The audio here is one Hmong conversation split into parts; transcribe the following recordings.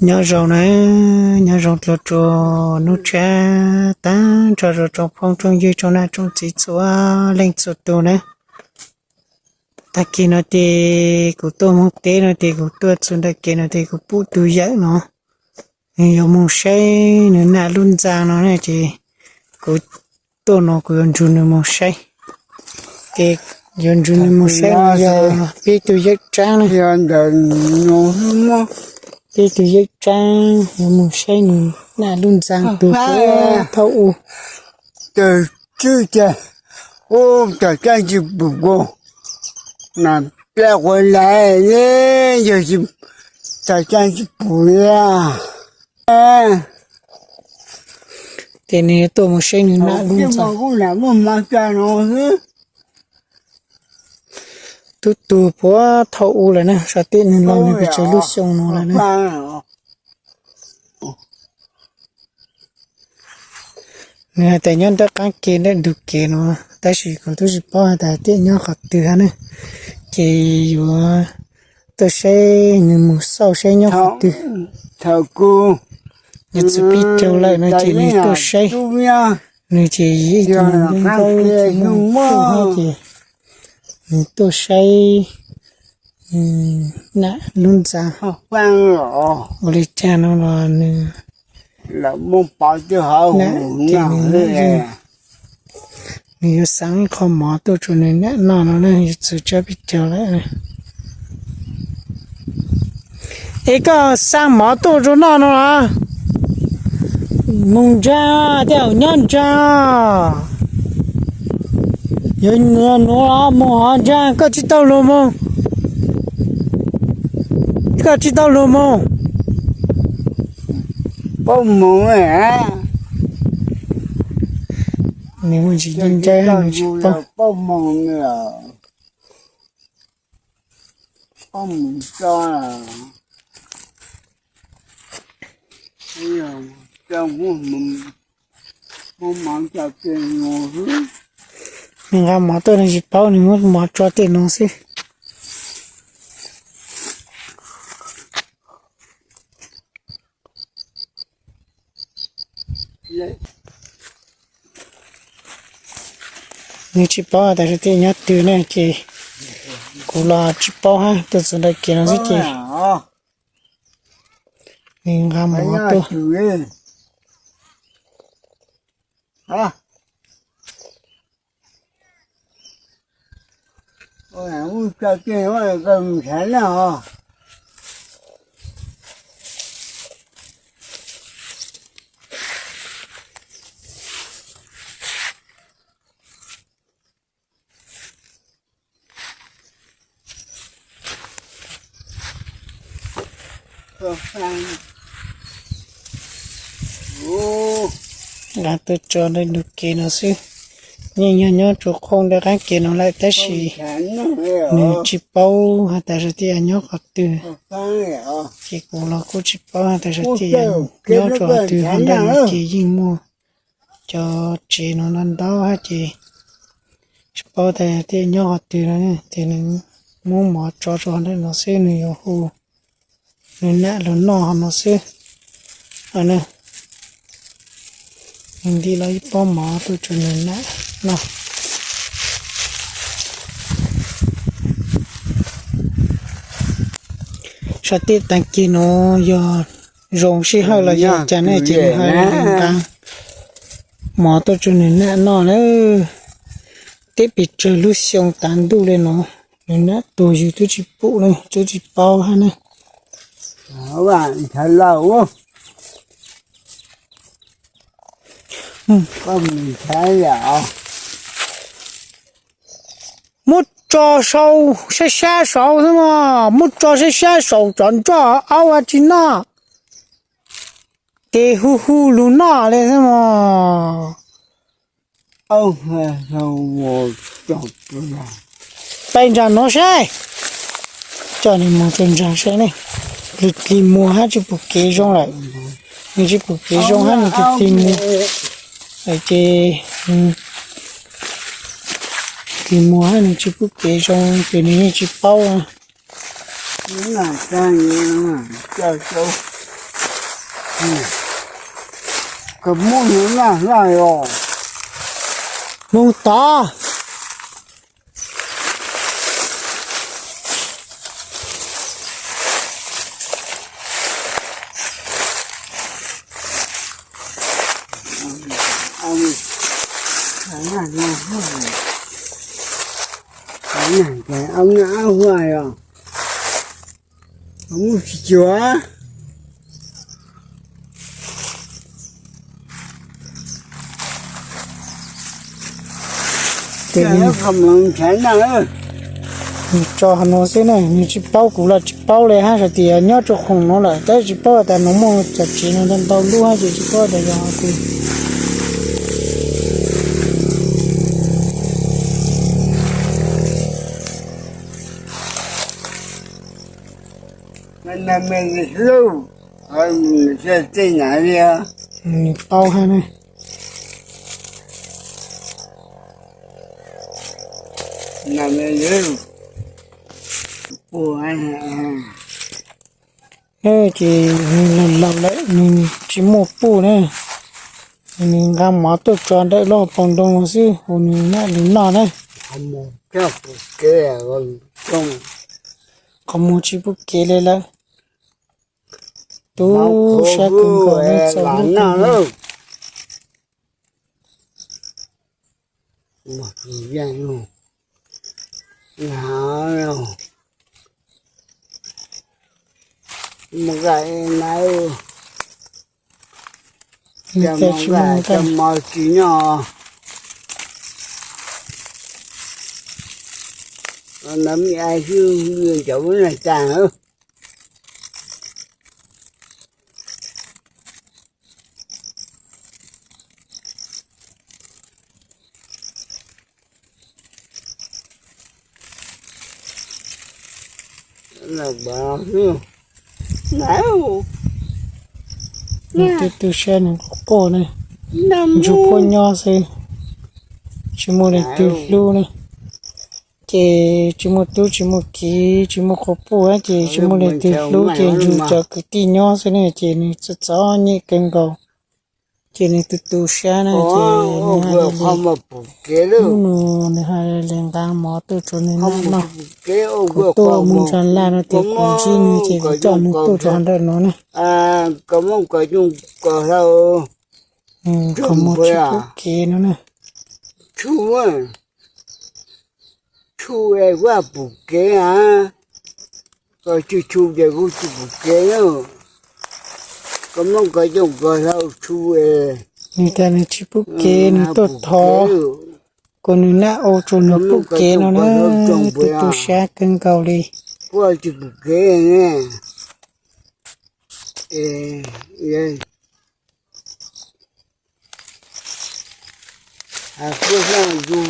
Nyob zoo na, nyob zoo dua rua hnub tshiab taag nrho rua tsoom phooj tsoom ywg tsoom nam tsoom txiv txhua leej txhua tug na. Taag kis no tes kuv tuaj moog teb no tes kuv tuaj txug ntawm kev no tes kuv pum tug yawm no, nwg yuav moog saib nwg nam lub ntxaa no na ces kuv tuaj no kuv yuav nrug nwg moog saib. Ces yuav nrug nwg moog saib no yog peb tug yawm tsaab na. Peb tug yawm tsaab yuav moog saib nwg nam lub ntxaa tug puag thaum u. Tawg tswb ces, ub, tawg tsaab tsi pum kuv, na, plab quav lais le, yog tawg tsaab tsi pum li. Ces nwg yuav tuaj moog saib nwg nam lub ntxaa. Tub tug puag thaum u lawm na, sau tej nwg los nwg pes tsawg lub xyoo no lawm na. Nwg has tas nyob nram qaab kev nram ntug kev no, tab sis kuv tub tsi paub has tas tej nyob qhov twg hab na. Ces yuav tuaj saib nwg moog xauj saib nyob qhov twg. Yuav txug peb caug lawm no ces nwg tuaj saib, nwg ces ib tug nkaub nkaub ces nwg tuaj saib nam lub ntxaa ua li caag no los nwg, nwg yuav xaav ib qho mov tuaj rua nwg nam noj no na, yuav txug tsawg peb caug lawm. Es koj xaa mov tuaj rua noj no los? Moog ntsaa, tej zaum nyob ntsaa. Yuav nuav los moog hov ntsaa, koj tsi tau lug moog. Koj tsi tau lug moog. Paub moog, nwg muaj ntsis ncaj ncaj nwg tsi paub. Nwg nqa mov tuaj nwg tsis paub, nwg muab mov tso tej no xwb. Nwg tsis paub tas sawv daws nyob twg ne ces kuv los tsis paub hab, tuaj txug ntawm kev no xwb ces nwg nqa mov tuaj. Nqa tuaj tso ntawm ntug kev no xwb. Yeej yog nyob rua qhov ntawm qaab kev no lawm tab sis nwg tsis paub has tas sawv daws nyob qhov twg, ces kuv los kuj tsis paub has tas sawv daws nyob rua qhov twg. Hov ntawm no ces yeej muaj cov tsev no ntau ntau hab ces tsis paub tas sawv daws nyob qhov twg no ces nwg muab mov tso rua ntawm no xwb, nwg yuav hu nwg nam lug noj hov no xwb. Nwg nti los ib pob mov tuaj rua nwg nam noj. Sab tej taag kis no yog zoo sij hawm los yog cas ne ces nwg ho nqa mov tuaj rua nwg nam noj na. Teb pes tsawg lub xyoo tav ntuj le no, nwg nam tuag yug tub tsis pum le tub tsis paub hab ne. Muab tso sau sab sab saud xwb mog, muab tso sab sab saud, tsov nroj aub a tsi noj, ces hu hu lug noj le xwb mog. Pais nraag nuav saib, coj nwg moog rua nraag saib ne, nwg dlig muag hab tsi pum kev zoo lawm, nwg tsi pum kev zoo hab nwg dlig muag, ces dlig muag hab nwg tsi pum kev zoo ces nwg yeej tsi paub. Koj muab nws naj hlaj os. Mus tod. Mus tsis cuag. Ces nws tso hauv no xwb na, nws tsis paub, kuv los tsis paub li hab, xav tias nyob rau khoom no lawm tab tsis paub tas nws muaj cov tsev no ntau ntau lub hab ces tsis paub tas yog kuv. Nws paub hab na. Ces nws laus laus lawm nws tsis muaj puj na, nws nqa mov tuaj tso ntawm lub hauv paus ntoo xwb, ua nws noj nws noj na. Qhov muag tsis pub kev li lawm. Tu siab kawg nkaus ne, txaus hlub kawg nkaus. Mus nqa na, cas mov tsis noj. Ntawd me ai xwb, cov ub na tas. Nws tu tu siab nws quaj quaj ne, ntsug quaj nyob xwb, tsis muaj leej twg hlub ne. Ces tsis muaj tub tsis muaj kiv tsis muaj quas puj ces tsis muaj leej twg hlub ces ntsug cov kwv tij nyob xwb ne ces nws txom txom nyem kawg nkaus. Ces nws tu tu siab na ces nws hais li, hnub no nws hais li nqa mov tuaj rau nws noj, kuv tuaj mus ntsa laj no ces kuv ntsib nws ces kuv coj nws tuaj rau ntawm no na. Qhov muag tsis pub kev no na. Tshu es kuv pum kev a, koj tsis tshu ces kuv tsis pum kev na. Koj muab koj coj koj hlau tshu es. Nws tas nws tsis pub kev nws tuaj thov, kom nws naj ua rau nws pub kev no na, tu tu siab kawg nkaus li. Kuv tsis pum kev ne. Kuv xav zus,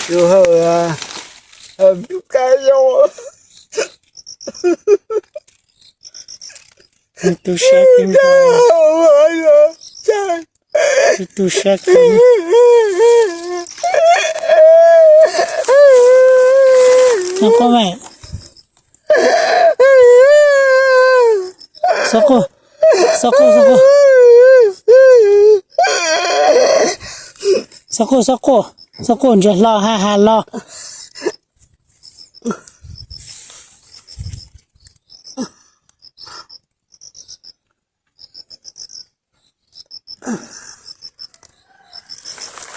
zus hawm, zus kab zoo. Nws tu siab kawg nkaus. Nws tu siab kawg. Xov quj, xov quj, xov quj, xov quj. Xov quj, xov quj, xov quj ntsia hlo ha ha los.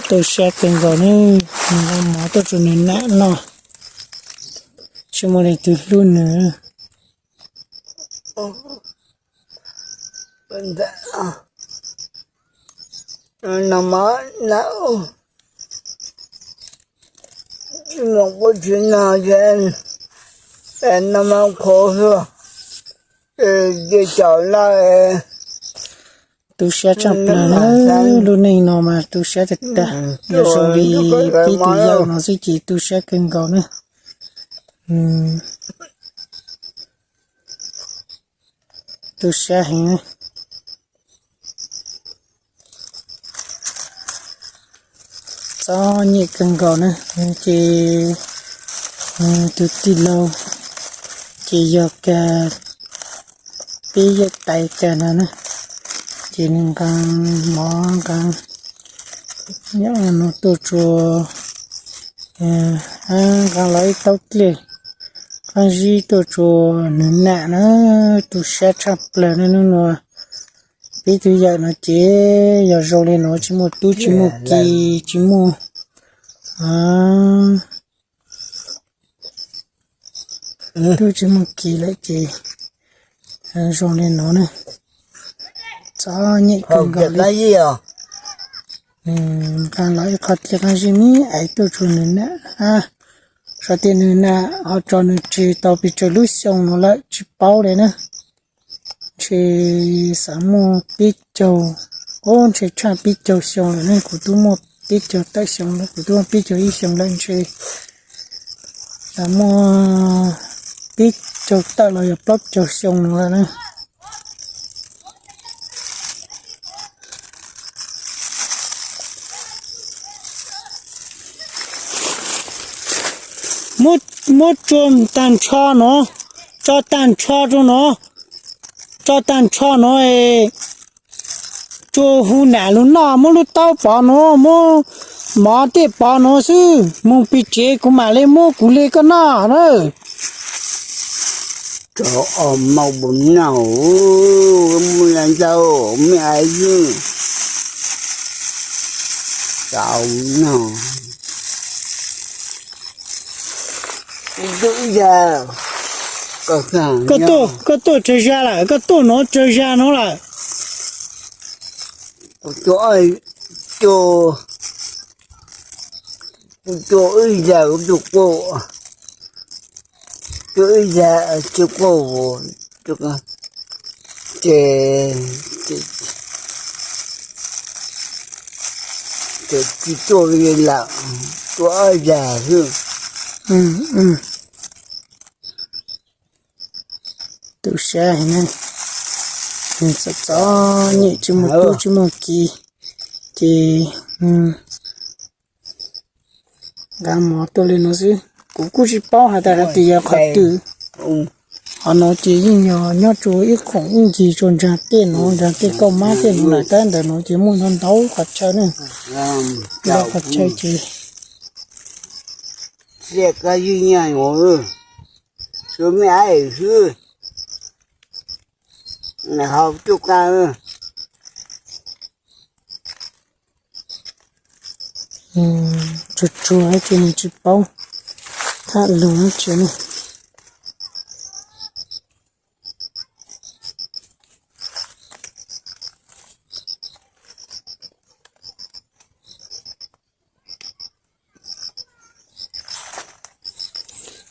Tu siab kawg nkaus ne, nqa mov tuaj rau nws nam noj, tsis muaj leej twg hlub nws. Tu siab tshaj plaws na, lub neej no mas tu siab tag tag, yog zoo li peb tus yawg no xwb ces tu siab kawg nkaus na. Tu siab heev. Txom nyem kawg nkaus na, ces tus tij laug ces yog ka pib yaj tais kag no na, ces nws nqa mov nqa nyob no tuaj tsuas, nqa los ib taub dlej qaab zib tuaj tsuas nws nam na, tu siab tshaj plawg na nub nua. Peb tug yawm no ces yog zoo li no tsis muaj tub tsis muaj ki, tsis muaj tub tsis muaj ki lawm ces zoo li no na. Txom nyem kawg nkaus li. Nws nqa los ib qho dlej qaab zib me aiv tuaj tsuas nws nam, xav tias nws nam ho tso nws tseg tau pes tsawg lub xyoo no lawm tsis paub li na. Ntshe xav muaj peb caug, ub ntshe tshaj peb caug xyoo lawm ne, kuv twb muaj peb caug tawm xyoo lawm, kuv twb muaj peb caug ib xyoo lawm ntshe xav muaj peb caug tawm los yog plaub caug xyoo no lawm na. Muab tsua tag nrho no, tso tag nrho rau no, tso tag nrho no, tsua hu nam lug noj, muab lub taub pov no, muab mov tej pov no xwb, moog peg tsev kuv mam le muab kuv le koj noj na. Tso ob maum noj, muab la ntau me aiv, tau noj. Koj tuaj tsawg zag lawm, koj tuaj no tsawg zag no lawm? Kuv tuaj, kuv tuaj ib zag, kuv tuaj quaj, tuaj ib zag tsis quaj, ces tsis tuaj li lawm, tuaj ob zag xwb. Tu siab heev, txom txom nyem tsis muaj tub tsis muaj ki, ces nqa mov tuaj li no xwb. Kuv kuj tsis paub has tas has tias yog qhov twg. Qhov no ces yeej yog nyob rua ib khoom ib ncig rua nraag tej no, nraag tej kauj mab tej no lawm, tab ntawm no ces muaj ntau ntau qhov chaw ne. Ntau qhov chaw ces Tsuag tsuag ces nws tsis paub tham lus dab tsi ne.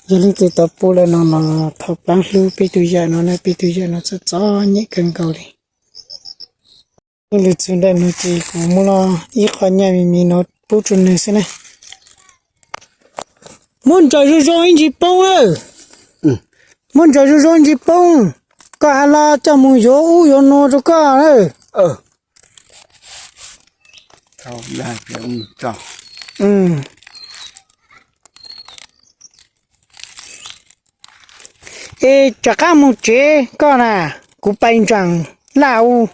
Yog leej twg tau pum lawm no los thov paab hlub peb tug yawm no na, peb tug yawm no txom txom nyem kawg nkaus li. Ib lub txug ntawm no ces kuv muab los ib qho nyaj me me no pub rua nws xwb na. Muab ntsaws zoo zoo ib ntsis poob lawm. Muab ntsaws zoo zoo ib ntsis poob. Koj has los coj mus yuav ub yuav nuav rau koj lawm. Es rov qab mus tsev koj na, kuv pais ntsaam laj ub.